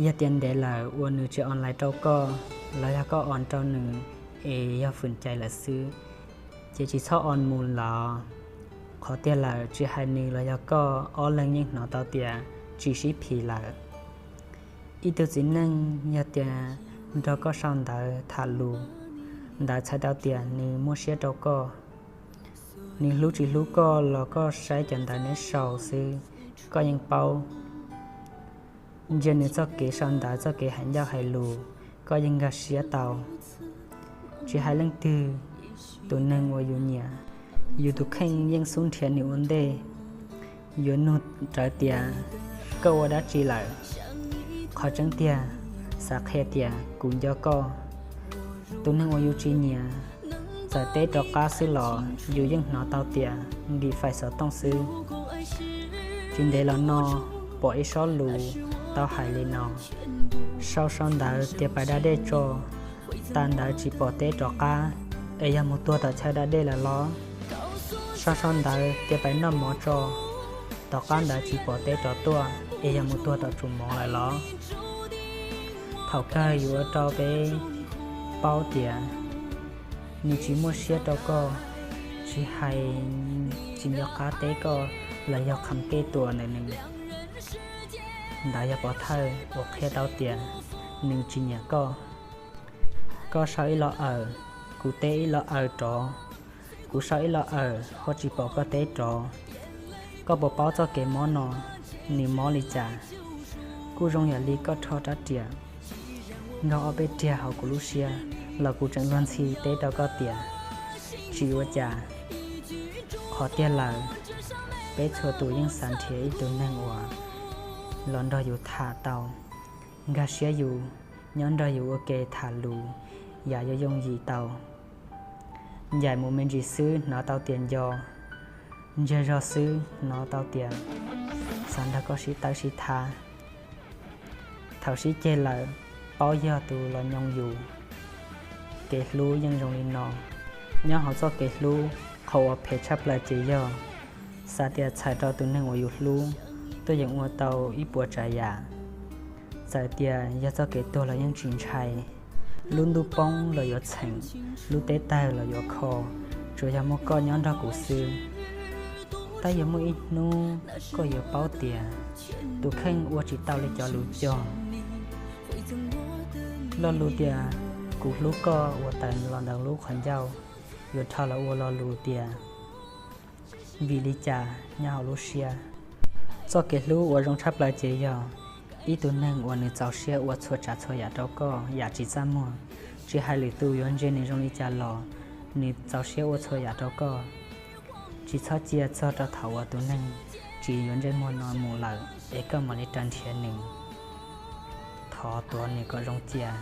Yog tias ntev lawm uas nws tsis online rau koj, los yog koj online rau nws es yog fwm cai lawm xwb, ces tsis txhob online mus los. Qhov tiag lawm tsis hais nws los yog koj, ob leeg yeej hnov tau tias tsis sib phim lawm. Ib tug txiv neej yog tias nrog koj sau ntawv tham lus, ntawd txhais tau tias nws muaj siab rau koj. Nws hlub tsis hlub koj los koj saib cov ntawv neb sau xwb, koj yeej paub. Ntsia nws txoj kev sau ntawv, txoj kev hais ncauj hais lus, koj yeej nkag siab tau. Tsis hais leej twg, tus neeg uas yus nyiam, yus tus kheej yeej xub nrhiav nws ua ntej. Yuav nug rawv tias koj ua dab tsi lawm? Qhov tseeb tiag, xav qhia tias kuv nco koj. Tus neeg uas yus tsis nyiam, txawm teb rov qab xwb los yus yeej hnov tau tias ntim fais xov tooj xwb. Tsis ntev los no pom ib sob lus tau hais li no: Sau sau ntawv tias pais da dej tso, tas ntawd tsis pom teb rov qab, es yog mus tuag tom chaw da dej lawm los? Sau sau ntawv tias pais noj mov tso, tom qab ntawd tsis pom teb rov tuaj, es yog mus tuag tom tsum mov lawm los? Thaum kawg yuav ua rau peb paub tias nws tsis muaj siab rau koj, tsis hais tsis nco qab teb koj los yog qham kej tuas ntawm nws. Ntawd yog pov thawj uas qhia tau tias nws tsis nyiam koj. Koj sau ib lo awm, kuv teb ib lo awm rov, kuv sau ib lo awm ho tsis pom koj teb rov. Koj puas paub txoj kev mob no nws mob li cas? Kuj zoo yam li koj rho rab riam nrog ob peb riag hauv kuv lub siab los kuv tseem luag ntxhi teb rau koj tias tsis ua cas. Qhov tiag lawm, peb txhua tus yeej xav nrhiav ib tug neeg uas los nrog yus tham tau, nkag siab yus, nyob nrog yus ua ke tham lus, yam yuav yooj yim tau. Ncaim mus me ntsis xwb hnov tau tias nco, ntsiag zog xwb hnov tau tias xav nrog koj sib tawb sib thab. Thaum sib ceg lawm, paub yog tus los nyoo yus. Kev hlub yeej zoo li no. Nyob hauv txoj kev hlub, qhov uas phem tshaj plaws ces yog xav tias txhais rau tus neeg uas yus hlub tuaj yeem ua tau ib puas tsav yam. Txawm tias yog txoj kev tuag los yeej tsis ntshai, lub ntuj poob los yuav txheem, lub teb tawg los yuav kho, tsuas yog muaj koj nyob nrog kuv xwb. Tab yuav muaj ib hnub koj yuav paub tias tus kheej ua tsis tau li cov lus cog. Lo lus tias kuv hlub koj uas tawm los ntawm lub qhov ncauj yuav rho los ua lo lus tias vim li cas nyob hauv lub siab. Txoj kev hlub uas zoo tshaj plaws ces yog ib tug neeg uas nws txaus siab ua txhua tsav txhua yam rau koj yam tsis txaj muag. Tsis hais lwm tus yuav ntse nws zoo li cas los nws txaus siab ua txhua yam rau koj. Tsis txhob cia txog rau thaum uas tus neeg tsis yuav ntsej muag no mus lawm es koj mam li rov nrhiav nws. Thov tuav nws kom zoo cia.